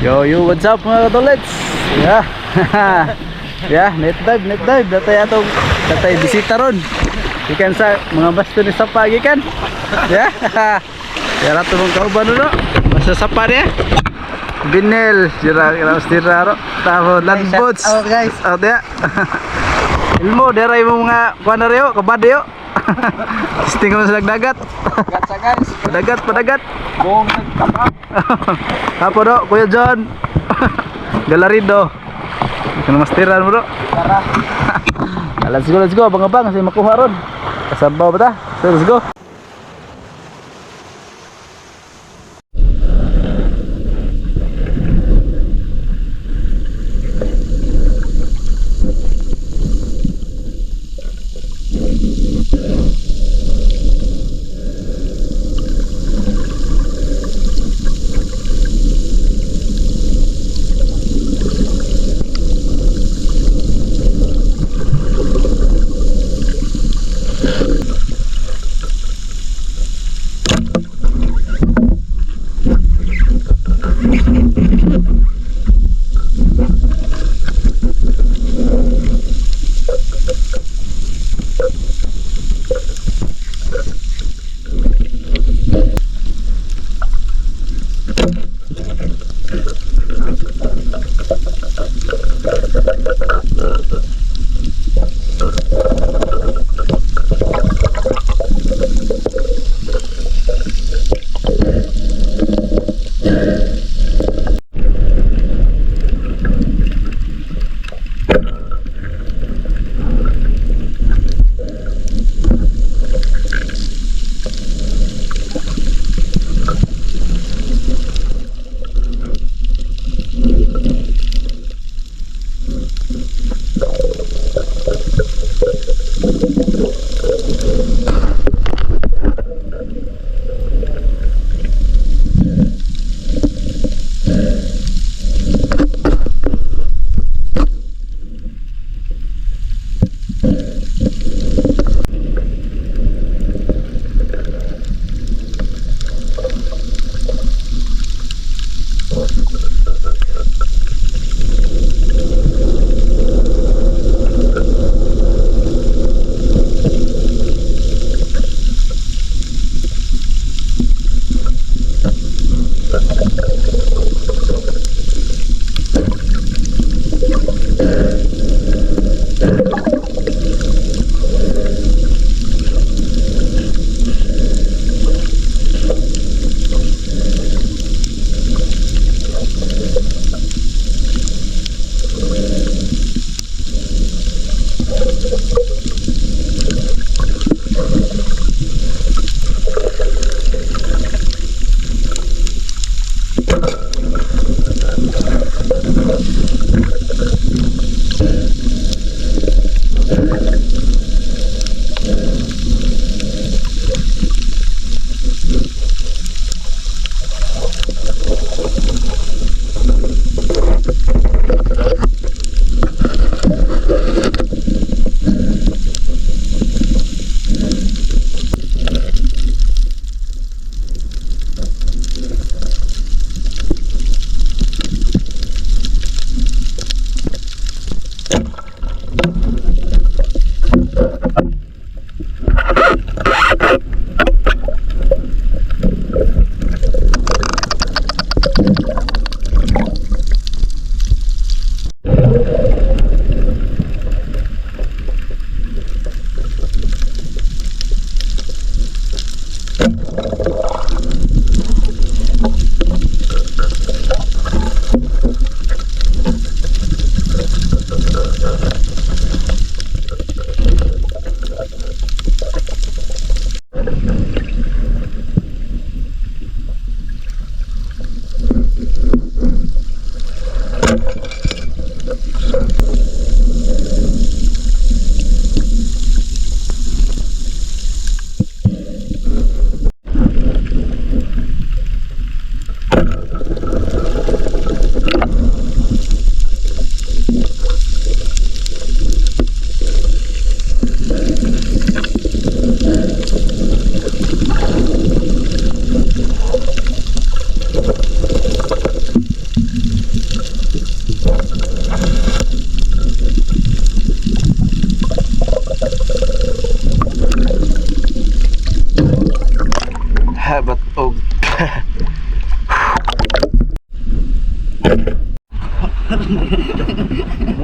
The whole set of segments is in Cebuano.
Yo, yo, what's up, mga katulets? Yeah. Yeah, net dive, net dive. Datay atong datay bisita ron. Ikan sa mga basto ni sapa gikan. Yeah. Yara to mong kauban no. Basta sapa niya. Binel, jira kira stira ro. Tapos land boats. Out, guys. Out ya. Ilmo, deray mo mga kuan na riyo, kabadyo. Testing ko sa dagat. Gatsa, guys. Padagat, padagat. Buong nagkapa. Apo do, Kuya John. Galarido. Kano mastiran mo do. Tara. Let's go, let's go. Abang-abang kasi makuha ron. Kasabaw ba ta? So, let's go.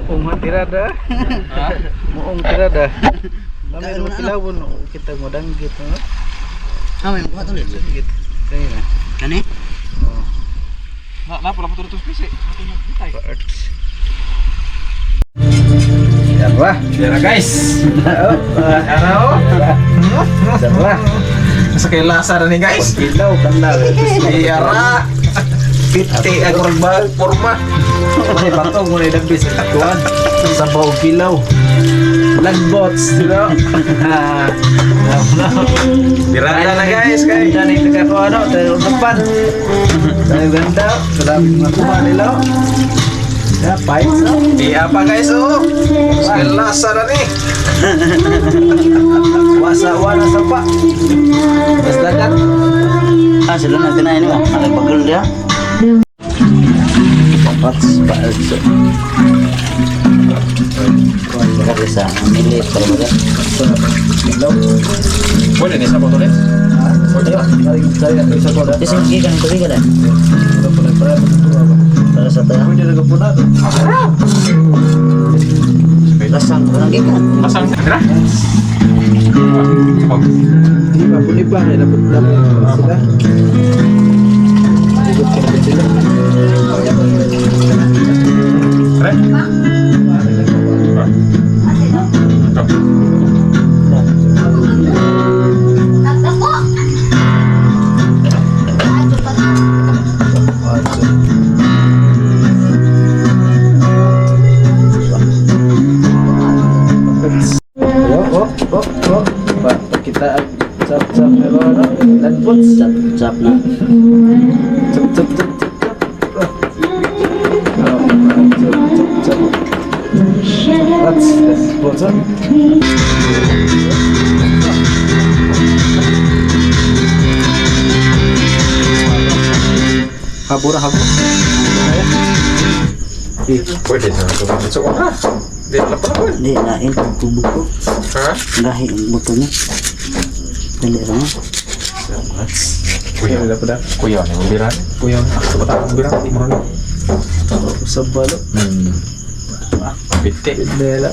Muong tirada. Muong tirada. Kami mo kilawon kita mo danggit no. Ah, may makuha tuloy. Danggit. Kanina. Kani? Na na pala puto pisi. Yara. Yara guys. Yara oh. Yara. Sa kay lasa na ni guys. Kilaw kanla. Yara. Piti ang bag forma. May batong mo na dagbi sa kuan. Sa baw kilaw. Lagbots, di ba? Birada na guys kay. Ganda na yung ano, tayo usapan. Tayo ganda, grabe mga kuha nila. Yeah, pipes oh. Di apa guys oh. Sa kay lasa na ni. Wasa wala sa pa. Basta dagat. Ah, sila na kinain mo. Nakagbagol dia. Pats pa. Grabe sa milit para baga. Kilaw. Pwede ni sa puto ni. Isa ko na. Isang gigan ko gigan. Para sa tayo. Pwede na po na. Lasang ko ng gigan. Lasang tira. Di ba puli ba na dapat sila. Ikot ka na sila. Re. Oh, oh, oh, oh. Pakita ang chap chap pero ano? Landbots. Chap chap na. Chap chap chap chap chap. Oh, chap chap chap. That's what's up. Habura habo. Eh, Pwede na ito. So, ah. Di na pala pwede. Di lain ang tubo ko. Ha? Gahi ang buto niya. Dali ra mo. Kuya. Kuya ni mo Kuya. Ako ba ta biran? Di mo na. Usab balo. Piti. Bandela.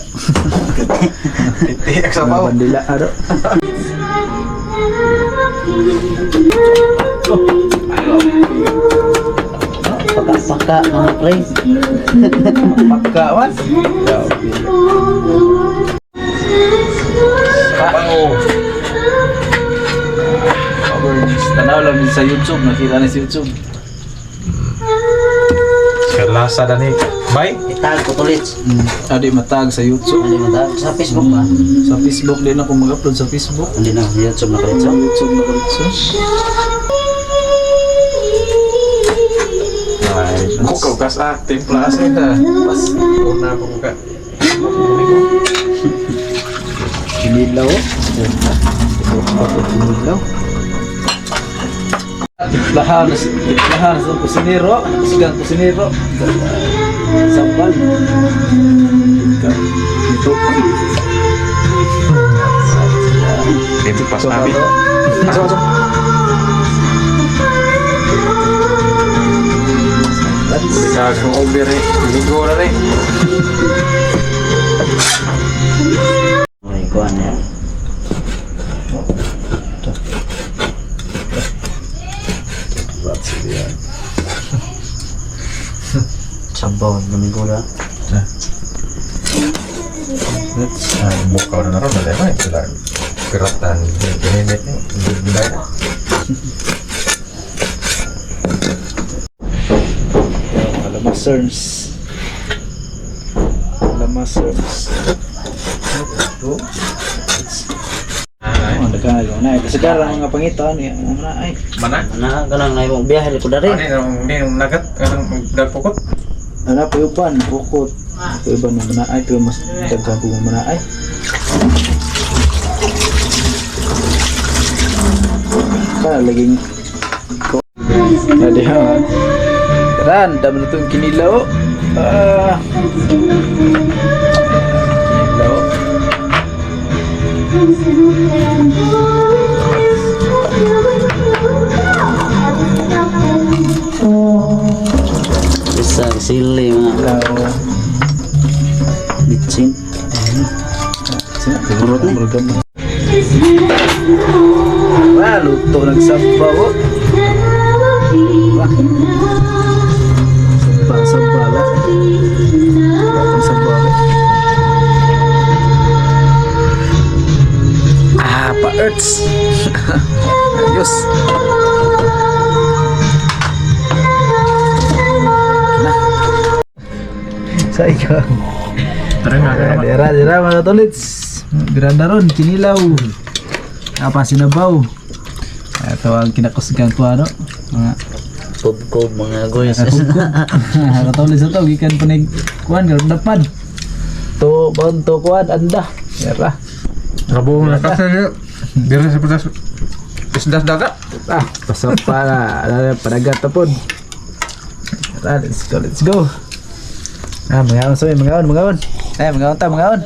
Piti ang sabaw. Bandela aro. Paka-paka mga pre. Pagkawan. Sabaw. Tanaw lang din sa YouTube, nakita na sa YouTube. Kalasa na ni. Bye. Itag ko tulit. Adi matag sa YouTube. Ano mo tag? Sa Facebook ba? Sa Facebook din ako mag-upload sa Facebook. Hindi na YouTube na Sa kalit. YouTube na ko dito. Ay, kukaw kas ah, timpla asa na. Pas una ko ka. Kinilaw. Ito kinilaw. Timplahan, timplahan sa kusinero, sigang kusinero. Sambal. Ito. Dito pas nabi. Aso aso. Kag over eh. Ligo na rin. Ay, kuan ya. Sabaw domingo ra. Bukaw na naron na lema ito lang. Keratan ini ini ini. Alamaserns. Alamaserns. Ito. Oh, nagkagawa na. Kasi karang mga pangitan, eh, ano na ay. Mana? Mana kanang na imong biyahe ko dari. Ano yung hindi yung nagat kanang dagpukot? Ano pa uban, pukot. Uban mo na ay, pero mas daghan po mo na ay. Ka laging ko. Adi ha. Ran, dami na itong kinilaw. Ah. Kinilaw. Isa, sili, mga Hello. bitsin. Purot ni. Wah, luto nagsabaw, oh. Wah. Saba, saba la. Atong sabaw. Ah, pa-earths. Ayos. Na. Sa ikaw. Tara nga. Dira, dira mga tolits. Biranda ron, kinilaw. Apa sinabaw. Ito ang kinakusgan ko ano. Mga Kob-kob, mga guys. kakubkob. Mga tolits ito, gikan pa ni kuan dapan. To, bon to kuan anda. Dira. Rabo na kasi dire sa putas isdas daga. Ah, pasok pa na. Panagat na pod. Tara, let's go, let's go. Ah, mangaon, sorry, mangaon, mangaon. Eh, mangaon ta, mangaon.